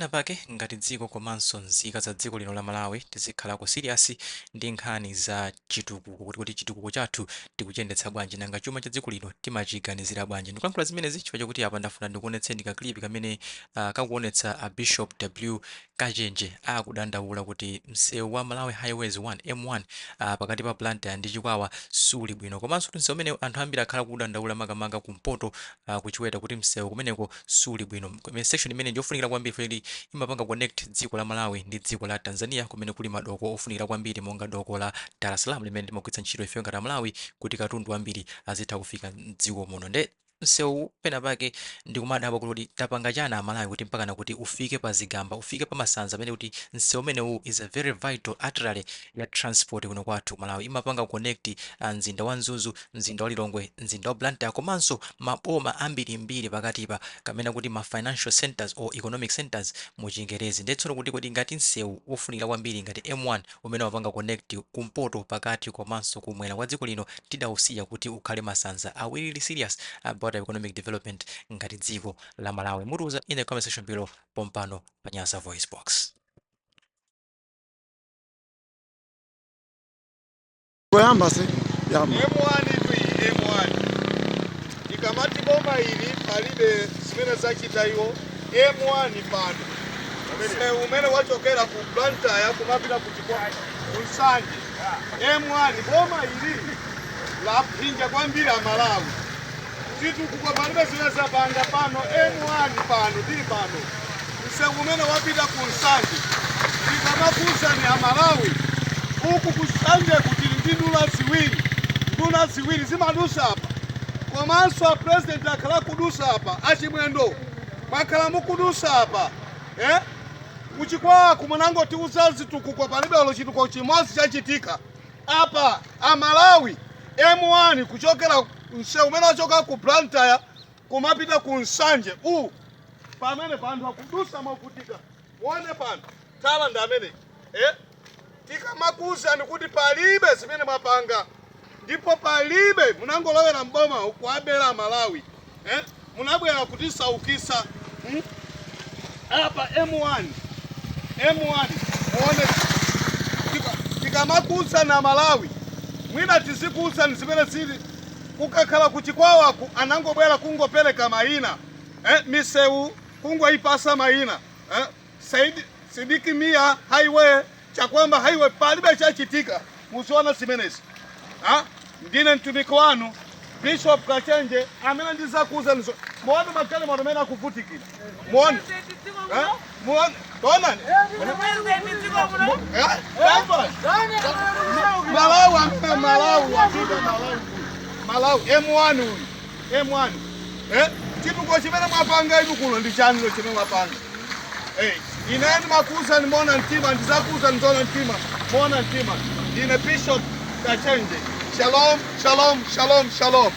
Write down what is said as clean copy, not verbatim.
Penapake ngati dziko komanso nzika za dziko lino la Malawi tizikhalako serious ndi nkhani za chitukuko kuti kodi chitukuko chathu tikuchiyendetsa bwanji nanga chuma cha dziko lino timachiganizira bwanji. Ndikulankhula zimenezi chifukwa chakuti apa ndafuna ndikuonetseni ka clip kamene kakuonetsa a Bishop W Kachenje akudandaula kuti msewu wa Malawi Highways 1, M1, pakati pa Blantyre ndi Chikwawa suli bwino komanso kuti msewu umenewu anthu ambiri akhala akuudandaula makamaka kumpoto ku Chiweta kuti msewu kumeneko suli bwino. Section imeneyi ndiyofunikira kwambiri chifukwa choti imapanga connect dziko la Malawi ndi dziko la Tanzania kumene kuli madoko ofunikira kwambiri monga doko la Dar es Salaam limene timagwiritsa ntchito ifeyo ngati Amalawi kuti katundu wambiri azitha kufika m'dziko muno. Nde msewu pena pake ndikumadabwa kuti kodi tapanga chani Amalawi kuti mpakana kuti ufike pa zigamba, ufike pa masanza pamene kuti msewu umenewu is a very vital artery ya transport kuno kwathu ku Malawi. Imapanga connect mzinda wa Mzuzu, mzinda wa Lilongwe, mzinda wa Blantyre komanso maboma ambirimbiri pakatipa kapena kuti ma financial centers or economic centers mu chingerezi. Ndiye tsono kuti kodi ngati msewu wofunikira kwambiri ngati M1 umene umapanga connect kumpoto, pakati komanso kumwera kwa dziko lino tidausiya kuti ukhale masanza, are we really serious about our economic development ngati dziko la Malawi? Mutiuza in the comment section below pompano pa Nyasa Voice Box. Koyamba se yamba. M1 tu iyi M1 ikamati boma ili palibe zimene zachita iwo M1 pano msewu umene wachokera ku Blantyre kumapita ku Chikwawa ku Nsanje M1 boma ili laphinja kwambiri Amalawi Chitukuko palibe zimene zapanga pano M1 pano tili pano msewu umene wapita ku Nsanje ndikamakuuzani a Malawi uku ku Nsanjeku tili ndi nduna ziwiri nduna ziwiri zimadusa apa komanso a president akhala kudusa apa a Chimwendo mwakhala mukudusa apa eh? Kuchikwawaku munangotiuza zitukuko palibe olo chitukuko chimodzi chachitika Apa a Malawi M1 kuchokera msewu umene wachoka ku Blantyre kumapita ku Nsanje u pamene anthu akudusa movutika muone pano tala ndi amene eh? Tikamakuuzani kuti palibe zimene mwapanga ndipo palibe munangolowera mboma kuwabera Amalawi eh? Munabwera kutisaukisa Apa M1 M1 muone tikamakuuzani Amalawi mwina tizikuuzani zimene zili kukakhala kuchikwawaku anangobwera kungopereka mayina eh? Misewu kungoipasa mayina eh? Said Sidiki Mia Highway Chakwamba Highway palibe chachitika muziona zimenezi ha? Ndine mtumiki wanu Bishop Kachenje amene ndizakuuzani muone magalimoto amene akuvutikira muone Eh? Muone onani Eh? Tamvani. Malawi amene Malawi wapita Malawi Malawi M1 uyu M1 eh chitukuko chimene mwapanga inu kuno ndi chani chimene mwapanga eh ine ndimakuuzani moona mtima ndizakuuzani zoona mtima moona mtima ndine Bishop Kachenje shalom shalom shalom shalom.